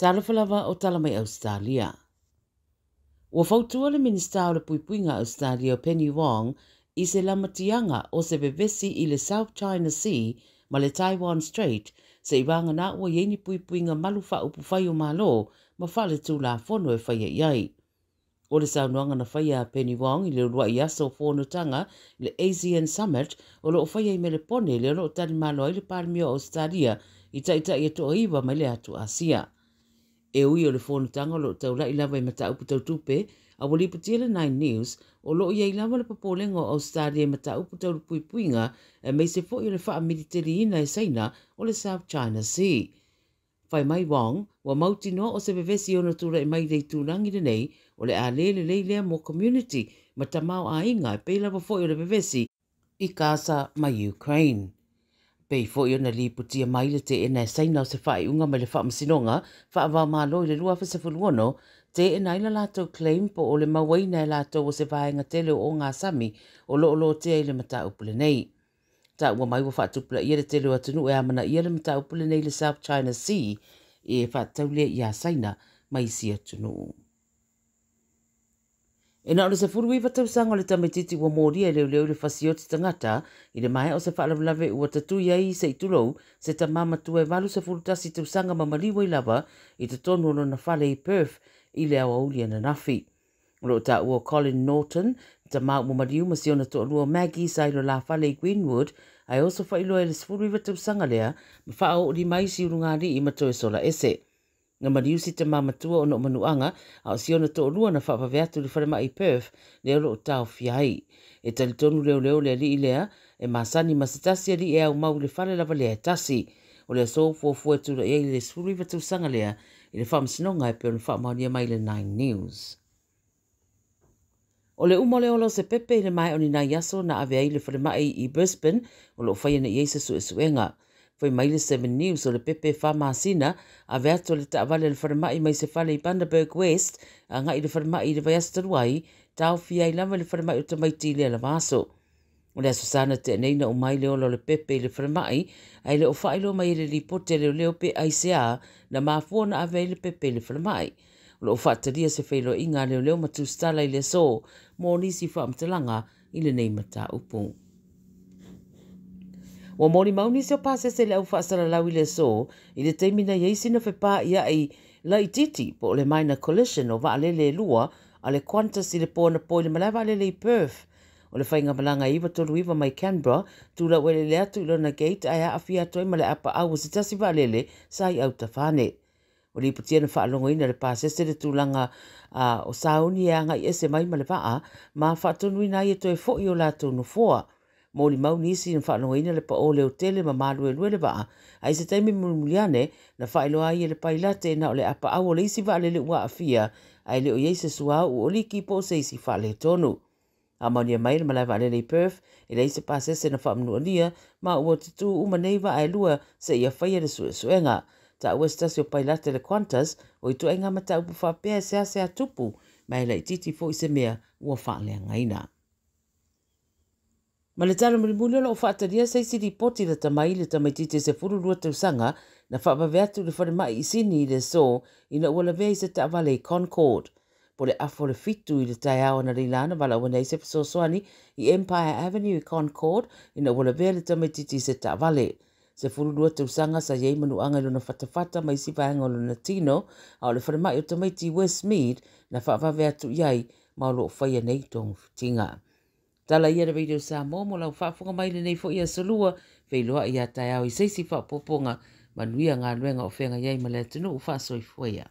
Talofa lava o tala mai Ausetalia. Ua fautua le Minisita o le Puipuiga Ausetalia Penny Wong i se lamatiaga o se vevesi i le South China Sea ma le Taiwan Strait se'i vagana ua i ai ni puipuiga malu faaupufai o Malo ma faaletulafono e faia i ai. O le saunoaga na faia a Penny Wong i le uluai aso o fonotaga i le ASEAN Summit o loo faia i Melepone, lea o loo talimalo ai le Palemia o Ausetalia i taitai e toaiva mai le atu Asia. E ui o le fonotaga o loo taulai lava i mataupu tau tupe, a ua lipotia le Nine News o loo i ai lava le popolega o Ausetalia i mataupu tau le puipuiga, aemaise foi o le faamiliteliina e Saina o le South China Sea. Fai mai Wong, ua mautinoa o se vevesi ona tula'i mai le itulagi lenei o le a lē lelei lea mo community ma tamaoaiga, e pei lava foi o le vevesi i Gaza ma Ukraine. Pei foi ona lipotia mai le teena e Saina o se faaiuga mai le faamasinoga faava-o-Malo i le 2016, teena ai la latou claim po o le mauaina e latou o se vaega tele o ogasami o loo lotea i le mataupu lenei. Taua mai ua faatupulaia le tele o atunuu e amanaia le mataupu lenei le South China Sea e faatatau lea iā Saina ma isi atunuu. E na o le 19 tausaga o le tamaitiiti ua molia e leoleo i le fasioti tagata i le maea o se faalavelave ua tatui ai se i tulou se tamā matua e 81 tausaga ma maliu ai lava i totonu o lona fale i Perth i le aoauli ananafi. O loo taua o Colin Norton, tamā ua maliu, ma si ona toalua Maggie sa i lo la fale i Greenwood, ae oso faailoa i le 19 tausaga lea ma faaooli mai si ulugalii ma toe sola ese. Na maliu si tamā matua ona o manuaga, a o si ona toalua na faavave atu i le falemai i Perth lea o loo taofia ai. E talitonu leoleo le alii lea e masani ma se tasi alii e aumau i le fale lava lea e tasi. O le aso fuafua e tula'i ai le 19 tausaga lea i le faamasinoga, e pei ona faamaonia mai le Nine News. O le uma o le ola o se pepe i le maea o ni nai aso na ave ai le falemai i Brisbane o loo faia nei ai se suesuega. Fai mai le Seven News o le pepe 4 masina ave atu le taavale le falemai mai se fale i Bundaberg West agai i le falemai i le vaiaso talu ai, taofia ai lava le falemai o tamaiti i lea lava aso. O le aso Sa na tea nei na umai le ola o le pepe i le falemai, ae le o faailoa mai e le lipoti a leoleo pe aisea na mafua na ave ai le pepe i le falemai. O loo faatalia se feiloaiga a leoleo ma tusitala i le aso mo nisi faamatalaga i lenei mataupu. Ua molimau nisi o pasese le au faasalalau i le aso i le taimi na iai sina fepaaia'i laititi po o le minor collision o vaalele e lua a le Qantas i le po anapo i le malae vaalele i Perth. O le faigamalaga 939 mai Canberra tulau elele atu i lona gate ae aafia atu ai ma le apaau o se tasi vaalele sa i autafane. O lipotia na faalogoina le pasese le tulaga o sauni e agai ese mai ma le vaa ma faatonuina ai e toe fo'i o latou nofoa. Molimau nisi na faalogoina le paʻō leotele ma maluelue le vaa, ae se taimi mulimuli ane na faailoa ai e le pailate na o le apaau o le isi vaalele ua aafia, ae le o i ai se suauu o liki po o se isi faaletonu. Faamaonia mai le malae vaalele i Perth e leai se pasese na faamanualia, ma ua tutū uma nei vaa e lua seia faia le suesuega. Taua se tasi o pailate le Qantas o ituaiga mataupu faapea e seasea tupu, ma e laititi foi se mea ua faaleagaina. Ma le tala mulimuli, o loo faatalia se isi lipoti lata mai le tamaititi e 12 tausaga na faavave atu le falemai i Sini i le aso ina ua lavea i se taavale i Concord. Po le 6:30 i le taeao analeila na valaauina ai se fesoasoani i Empire Avenue i Concord ina ua lavea le tamaititi i se taavale. 12 tausaga, sa iai manuaga i lona fatafata ma isi vaega o lona tino, a o le falemai o tamaiti Westmead na faavave atu i ai, ma o loo faia nei togafitiga. Tala ia le Radio Samoa mo lau faafofoga mai lenei foi aso Lua. Feiloai ia taeao i se isi faaopoopoga. Manuia galuega o feagai ai ma le atunuu. Faasoifua ia.